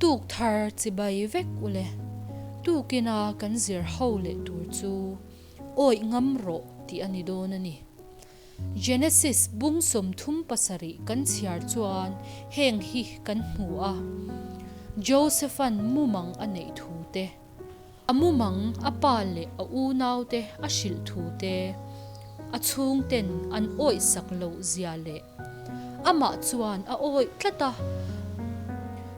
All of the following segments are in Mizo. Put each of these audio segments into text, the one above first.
Tuk thar chibai vek ule. Tukina kan zir ho leh tur chu awih ngam rawh tih a ni dawn a ni. Genesis bung 37 kan chhiar chuan heng hi kan hmu a, Josepha'n mumang a neih thu te, a mumang a pa leh a unaute a hrilh thu te, a chhungten an awihsak loh zia leh amah chuan a awih tlat a,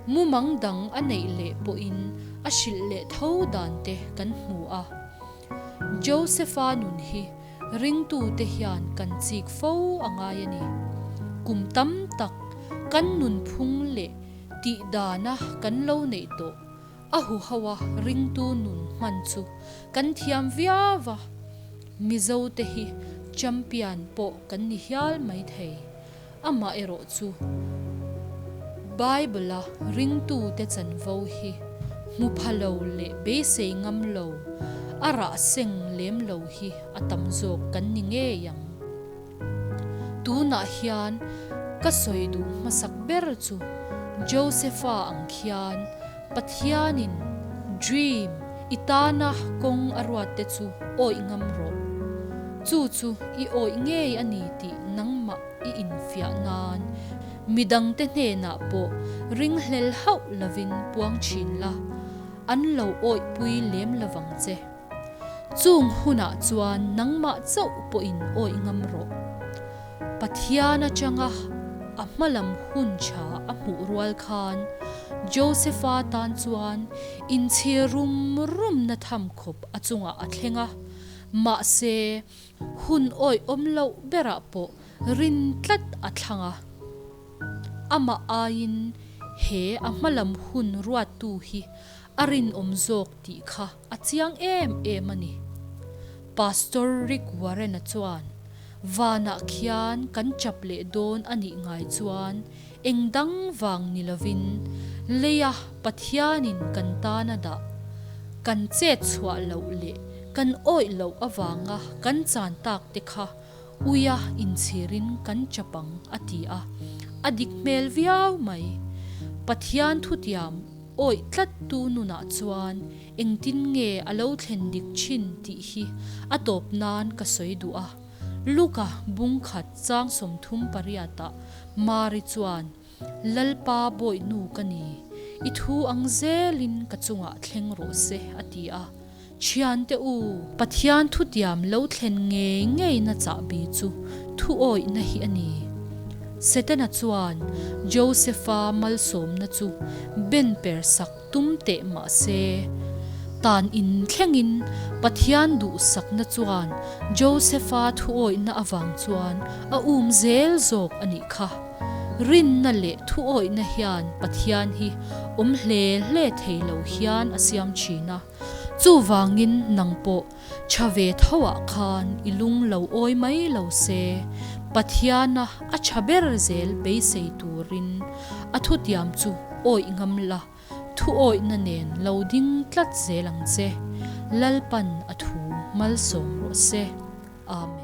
mumang dang a neih leh pawhin a hrilh leh tho dan te kan hmu a. Josepha nun hi ringtute hian kan chik fo a ngai a ni. Kum tam tak kan nunphung leh tih dana kan lo neih tawh a huho a ringtu nun hman chu kan thiam viau va, Mizote hi champion pawh kan ni hial maithei. Amaherawh chu, Bible-a ringtute chanvo hi hmu pha lo leh beisei ngam lo, a rah seng lem lo hi a tam zawk kan ni ngei ang. Tunah hian ka sawi duh hmasak ber chu Josepha ang khian Pathianin dream i tana kawng a ruatte chu awih ngam rawh. Chu chu i awih ngei a ni tih nangmah i infiah nan midangte hnenah pawh ringhlel hauh lovin puang thin la, an lo awihpui lem lovang che. Chung hunah chuan nangmah chauh pawhin awih ngam rawh. Pathian atanga a hmalam hun tha a hmuh rual khan Josepha tan chuan inchhir rum rumna tham khawp a chungah a thleng a, mahse hun awihawm loh berah pawh rin tlat a thlang a. Amah aiin he a hmalam hun ruattu hi a rinawm zawk tih kha a chiang em em a ni. Pastor Rick Warren-a chuan, Vanah khian kan chap leh dawn a nih ngai chuan eng dang vang ni lovin leia Pathianin kan tan a dah, kan chet chhuah loh leh kan awih loh avanga kan chan tak te kha Uia inchhirin kan chap ang, a ti a. A dik hmel viau mai. Pathian thutiam awih tlattu nunah chuan engtin nge a lo thlen dik thin tih hi a tawp nan ka sawi duh a. Luka bung khat chang 38ah Mari chuan, Lalpa bawihnu ka ni, i thu ang zelin ka chungah thleng rawh se, a ti a. Thiante u, Pathian thutiam lo thlen ngei ngeina chahbi chu thuawihna hi a ni. Setana chuan Josepha malsawmna chu ben per sak tum teh mah se, tan in thlengin Pathian duhsakna chuan Josepha thuawihna avang chuan a um zel zawk a nih kha. Rinna leh thuawihna hian Pathian hi awm hle hle thei lo hian a siam thin a. Chuvangin nang pawh tha ve tho ah khan i lung lo awi mai lo se, Pathiana a tha ber zel beisei turin a thutiam chu awih ngam la, thuawihna nen lo ding tlat zel ang che. Lalpan a thu malsawm rawh se. Amen.